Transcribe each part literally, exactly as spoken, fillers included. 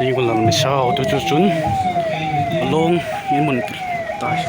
Tingkul lam misa ho tu chu chun along in mun tai.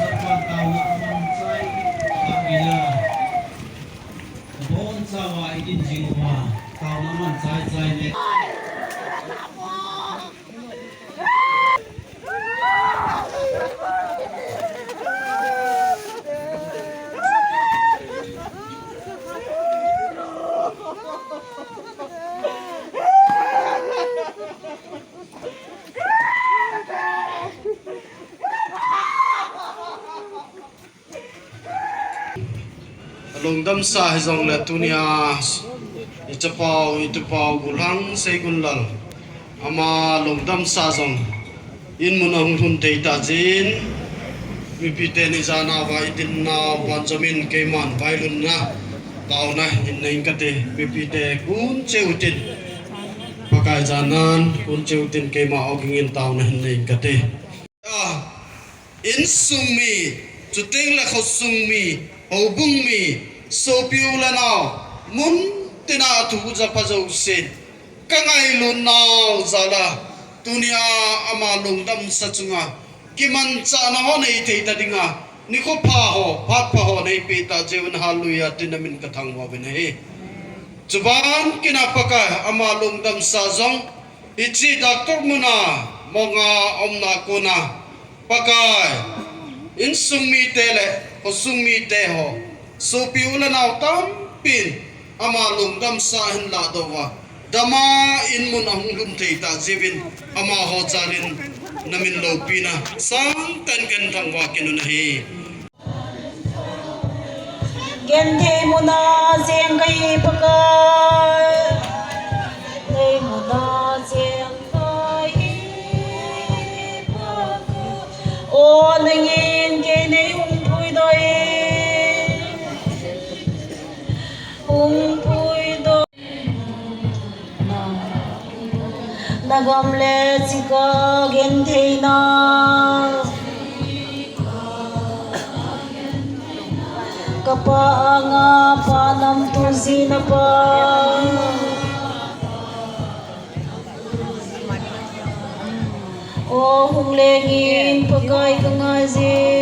Lungdamsa hijongle tunia ichapau, itupau, Gulhang Seigunlal. Ama lungdamsa jong in mun ahung lhun thei tah jeh in, mipite ni jana va itin nau ban jomin keiman vailhunna taona hin nei kate, mipite kun cheu tin. Pakai janan kun cheu tin keima ogingin taona hin nei kate. Ah, insung mi, chuteng le khosung mi, houbung mi, sopi u le nau, mun tina thu japha jousen. Ka ngailut nau jal a, tunia ama lungdamsa chunga, kimanchahna ho nei thei ta dinga, nikho pha ho, phat pha ho nei peh tah jeh un hallelujah tin namin ka thangvah uvin ahi. Chuban kina Pakai ama lungdamsa jong, hiche doctor muna, monga omna kona, Pakai, insung mite le, khosung mite ho, sopi u le nau tampin, ama lungdamsa hin lahdoh uva, dama in mun ahung lhun thei tah jeh uvin, amaho jalin namin loupina sangtah in kahin thangvah kit un ahi. Genthei muna jeng kahi Pakai. Genthei muna jeng kahi Pakai. O nangin kei nei hung puidoh in. Hung puidoh. Na gam le chika gentheina. Ka pa anga pa namtu jina pa. O hung lengin Pakai ka ngai jin.